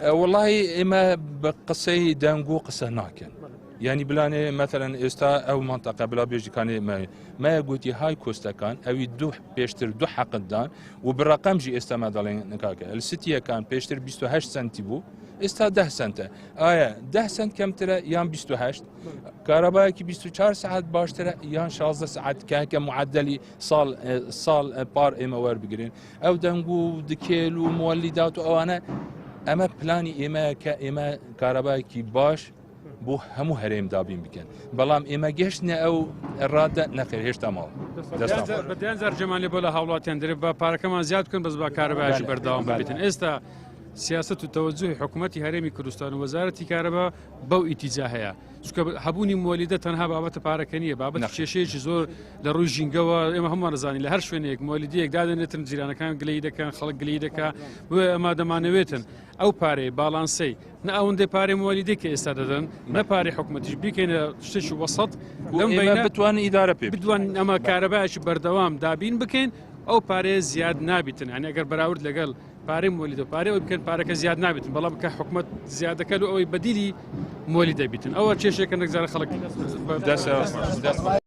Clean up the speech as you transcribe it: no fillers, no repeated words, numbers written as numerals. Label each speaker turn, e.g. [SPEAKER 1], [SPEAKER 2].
[SPEAKER 1] وەڵاهی ئێمە بە قسەی دەنگ و قسە ناکەن یعنی بلانێ مەتەلەن ئێستا ئەو منتەقە بلا بێژیکانێ مە گوتی های کۆستەکان ئەوی دوو پێشتر دوو حەقدان و بڕقم ژی ئێستا مە دەڵێن کاکە سیتیەکان پێشتر 28 سنتی بوو ئێستا 10 سنتە ئایا 10 سنت کەمترە یان 28 کارەبایەکی 24 سعات باشترە یان 16 سعات کاکە معدلی ساڵ ساڵ پار ئێمە وەربگرن ئەو دەنگ و دکێل و مۆلیدات و ئەوانە ئەمە پلانی ئێمە کە ئێمە کارەبایەکی باش بۆ هەموو هەرێم دابین بکەن بەڵام ئێمە گەشتنە ئەو ڕادە نەخێر هێشتا ماوە
[SPEAKER 2] بەدیان زار جەمان لێ بۆ لە هاوڵاتیان درێ بە پارەکەمان زیاد بکەن بەس بە کارەبایش بەردەوام بێتن ئێستا سیاست و تەوەجوهی حکوومەتتی هەرێمی کوردستان و وەزارەتی کارەبا بەو ئیتیجا هەیە چونکە هەبوونی مۆلیدە تەنها بابەتە پارەکە نییە بابەت کێشەیەکی زۆر لە ڕووی ژینگەوە ئێمە هەمووان دەزانین لە هەر شوێنێک مۆلیدەیەک دادەنێتن جیرانەکان گلەیی دەکەن خەڵک گلەیی دەکا بۆیە ئەمە دەمانەوێتن ئەو پارەی باڵانسەی نە ئەوەندەی پارەی مۆلیدەی کە ئێستا دەدەن نە پارەی حکوومەتیش بیکەینە شتێکی وەسەت لەم بەینە
[SPEAKER 1] بتوان ئیدارە پێ
[SPEAKER 2] بدوان ئەمە کارەبایەکی بەردەوام دابین بکەین ئەو پارەیە زیاد نابیتن یانی ئەگەر بەراورد لەگەڵ پارەی مۆلیدە پارەی ئەوی بکەن پارەکە زیاد نابێتن بەڵام کە حکومت زیادەکە و ئەوەی بەدیلی مۆلی دەبیتن ئەوە کێشێکە نەکجارە خەڵک
[SPEAKER 1] دەست.